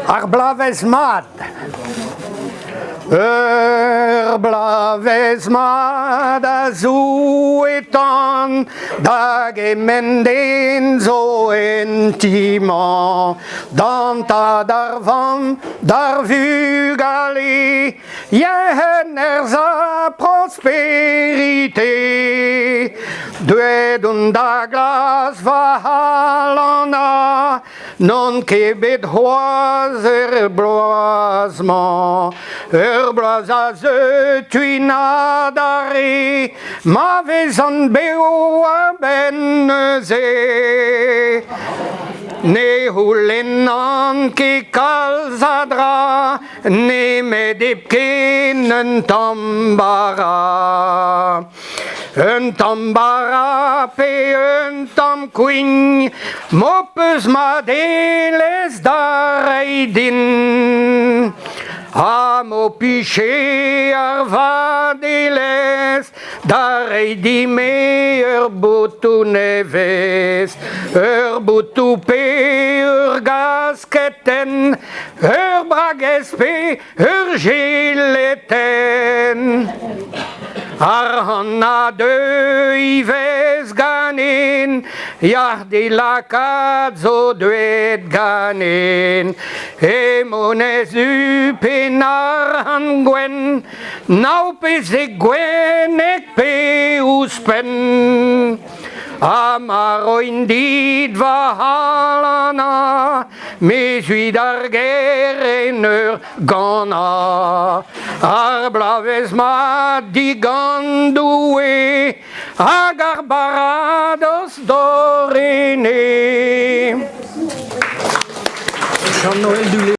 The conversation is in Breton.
Ar bloavezh mat. Ur bloavezh mat a souetan da gement den zo en ti-mañ d'an tad, d'ar vamm, d'ar vugale yec'hed, nerzh ha prosperite. Deuet on da glask va c'halanañ N'on ket bet c'hoazh er bloaz-mañ. Ur bloaz a zeu tuin adarre ma vezan bev a-benn neuze. Ne c'houlennan ket kalz a dra nemet hepken un tamm bara. Un tamm bara pe un tamm kouign m'ho peus madelezh da reiñ din. Ha m'ho pije ar vadelezh da reiñ din-me ur botoù nevez, ur botoù pe ur gasketenn, ur bragez pe Ur jiletenn Arc'hant a deu ivez ganin Yac'h dilakaat zo deuet ganin Emonez du pe arc'hant gwenn Nav pe zek gwenneg pe ouzhpenn Ha ma roin dit va c'halanañ Me 'zui d'ar gêr en ur ganañ Ar bloavezh mat digant Doue Hag ar baradoz d'hor ene. Jean-Noël Dulé.